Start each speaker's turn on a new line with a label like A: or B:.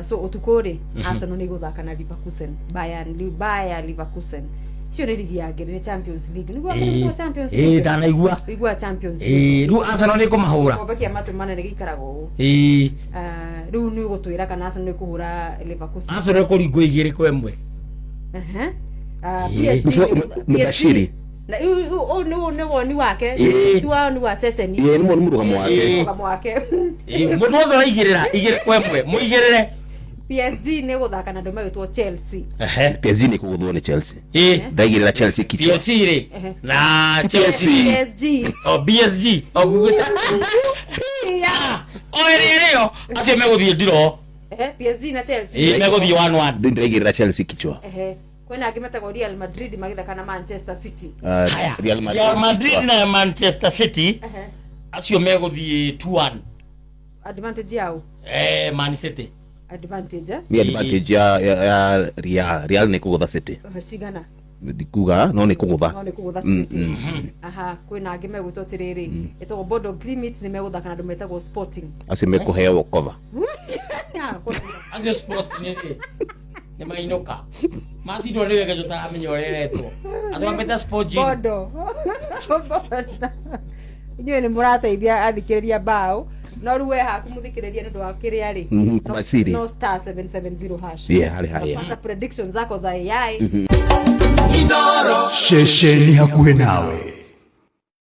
A: So ũtukũ rĩ, Arsenal nĩ ĩgũthaka na Leverkusen, Bayern, Bayer Leverkusen. Icio nĩ ligi ya ngere, nĩ Champions League. Nĩguo nĩguo Champions League.
B: Ndanaigua.
A: Igua Champions League.
B: Rĩu Arsenal nĩ kũmahũra.
A: Gĩkombe kĩa matũ manene gĩikaraga ũũ. Ah, rĩu nĩ ũgũtwĩra kana Arsenal nĩ kũhũra Leverkusen.
B: Arsenal ĩkũringwo 2-1.
A: Ehe. Ah, PSG
C: Mr.
A: PSG
C: Mubashiri.
A: Na ũyũ nĩ woni wake. Ti woni wa ceceni.
C: Ĩĩ, nĩ mũrũgamo wake.
A: Mũrũgamo wake.
B: Mũndũ wothe ũraigĩrĩra 2-1 mũigĩrĩre.
A: PSG nĩ gũthaka na andũ megwĩtwo Chelsea.
C: PSG nĩ kũgũthwo nĩ Chelsea. Ndaigĩrĩra Chelsea kichwa.
B: PSG rĩ na Chelsea.
A: PSG.
B: O BSG o guguta o ĩrĩa ĩrĩo acio megũthiĩ ndiro.
A: PSG na Chelsea.
B: Megũthiĩ 1-1.
C: Ndĩraigĩrĩra Chelsea kichwa.
A: Kwĩna angĩ metagwo Real Madrid magĩthaka na Manchester City.
C: Ah,
B: Haya.
C: Real Madrid.
B: Real Madrid
C: kichwa.
B: na Manchester City acio megũthiĩ 2-1.
A: Advantage yao.
B: Man City.
A: Advantage, eh?
C: Nĩ advantage ya Real. Real nĩ kũgũtha City.
A: Cigana?
C: Ndikuga no nĩ kũgũtha.
A: No nĩ kũgũtha City. Aha, kwĩna angĩ megwĩtwo atĩrĩrĩ, ĩtagwo Bodo Glimt nĩ megũthaka na andũ metagwo Sporting.
C: Acio mekũheo cover.
A: Ah,
B: Acio Sport nĩ rĩ nĩ mainũka macindwo nĩ wega tũtaramenya ũrĩa ĩretwo atwambĩte Sport Gym.
A: Bodo. Bodo. Inyuĩ nĩ mũrateithia athikĩrĩria mbaũ, no rĩu we haku mũthikĩrĩria nĩ ũndũ wa kĩrĩa rĩ,
C: Kubasiri.
A: no star 770 hash.
C: Yeah, harĩ haya.
A: Unapata predictions zako za AI.
D: Ceceni hakuhĩ nawe.